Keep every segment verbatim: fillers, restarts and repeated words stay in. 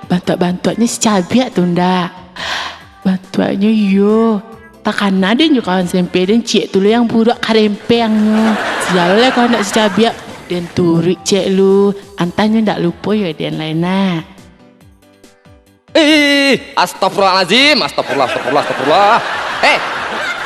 Bantuak-bantuaknyo si Cabiak tu ndak? Bantuaknyo iyo. Takana den jo kawan SMP den, ciek tu lo yang buruak karempengnyo. Sial lai kalau ndak si Cabiak. Den turuik ciek lu. Antah nyo ndak lupo yo den lai nak. Ih, astagfirullahalazim, astagfirullah, astagfirullah, astagfirullah. Eh,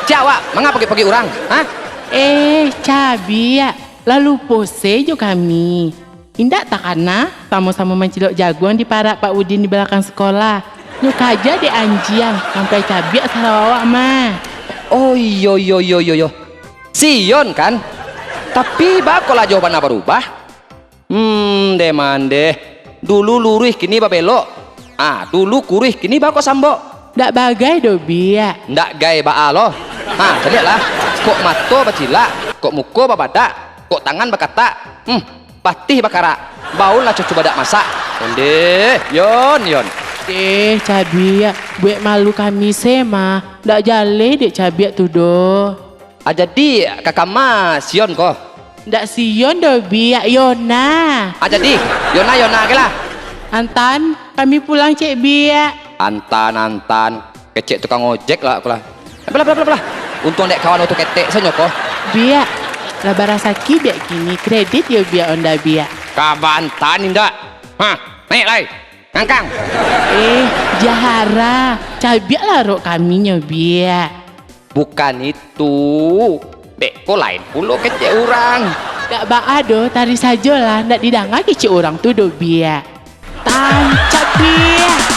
ciek awak, manga pagi-pagi urang, ha? Eh, Cabiak, lah lupo se jo kami. Indak takana, samo-samo mancilok jaguang di parak Pak Udin di balakang sekolah. Nyo kaja dek anjiang, sampai Cabiak sarau awak mah. Oh iyo iyo iyo iyo iyo. Sion kan? Tapi baa kok lah jauah bana barubah? Hmm, deh mandeh. Dulu luruih kini babelok. Ah, dulu kuruih kini baa kok sambok. Ndak bagai doh, Biak. Ndak gai baa lo. Ha, caliaklah. Kok mato bacilak, kok muko babadak, kok tangan bakatak. Hmm, patih bakarak. Baun lah cucu badak masak. Ondeh, yon, yon. Deh, Cabiak, buek malu kami se mah. Ndak jaleh dek Cabiak tu doh. Ah, jadi kakama Sion ko? Ndak Sion doh, Biak, Yona. Ah, jadi Yona, Yona ke lah. Antan, kami pulang cek, Biak. Antan, antan. Kecek tukang ojek lah aku lah. Apalah, apalah, apalah. Untuang dek kawan tu ketek sanyo ko. Biak, lah barasaki dek kini kredit yo Biak onda Biak. Kabantan indak. Hah, naik lai. Ngangkang. Eh, jahara. Cabiak lah rok kaminyo Biak. Bukan itu. Beko lain pulo kecek urang. Dak baa doh, tari sajolah, ndak didanga kecek urang tu doh Biak. Tancap Biak.